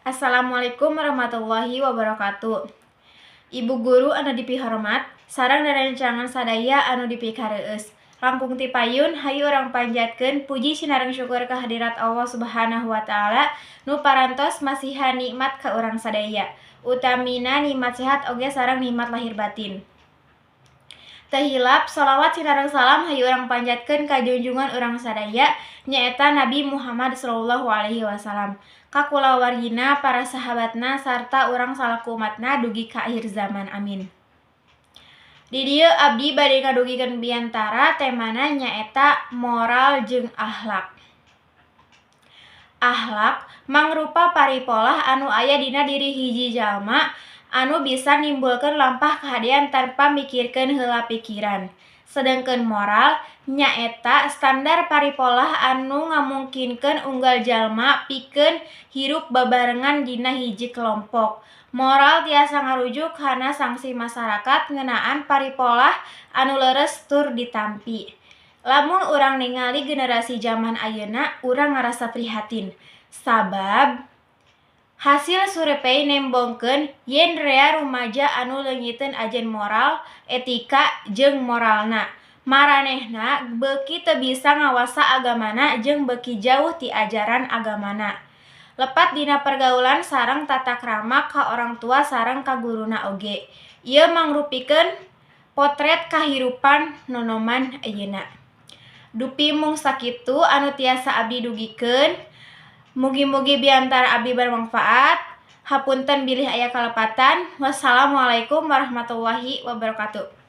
Assalamualaikum warahmatullahi wabarakatuh. Ibu guru anu dipihormat sareng rerencangan sadaya anu dipikareueus. Langkung ti payun, hayu urang panjatkeun puji sinareng syukur kehadirat Allah Subhanahu wa Taala nu parantos masihan nikmat ka urang sadaya. Utamina nikmat sehat oge sareng nikmat lahir batin. Teu hilap sholawat sinareng salam hayu urang panjatkeun ka junjungan urang sadaya, nyaeta Nabi Muhammad sallallahu alaihi wasallam, ka kulawargina, para sahabatna, sarta urang salaku umatna dugi ka akhir zaman, amin. Di dieu abdi bade ngadugikeun biantara, temana nyaeta moral jeung akhlak. Akhlak mangrupa paripolah anu aya dina diri hiji jalma anu bisa nimbulkeun lampah kahadean tanpa mikirkeun heula pikiran. Sedengkeun moral nyaeta standar paripolah anu ngamungkinkeun unggal jalma pikeun hirup babarengan dina hiji kelompok. Moral tiasa ngarujuk kana sangsi masarakat ngeunaan paripolah anu leres tur ditampi. Lamun urang ningali generasi jaman ayeuna, urang ngarasa prihatin. Sabab hasil survei nembongkeun yen rea rumaja anu leungiteun ajen moral, etika jeung moralna. Maranehna beuki teu bisa ngawasa agamana jeung beuki jauh ti ajaran agamana. Lepat dina pergaulan sareng tata krama ka orang tua sareng ka guruna oge. Ieu mangrupikeun potret kahirupan nonoman ayeuna. Dupi mung sakitu anu tiasa abdi dugikeun. Mugi-mugi biantara abdi bermanfaat. Hapunten bilih aya kalepatan. Wassalamualaikum warahmatullahi wabarakatuh.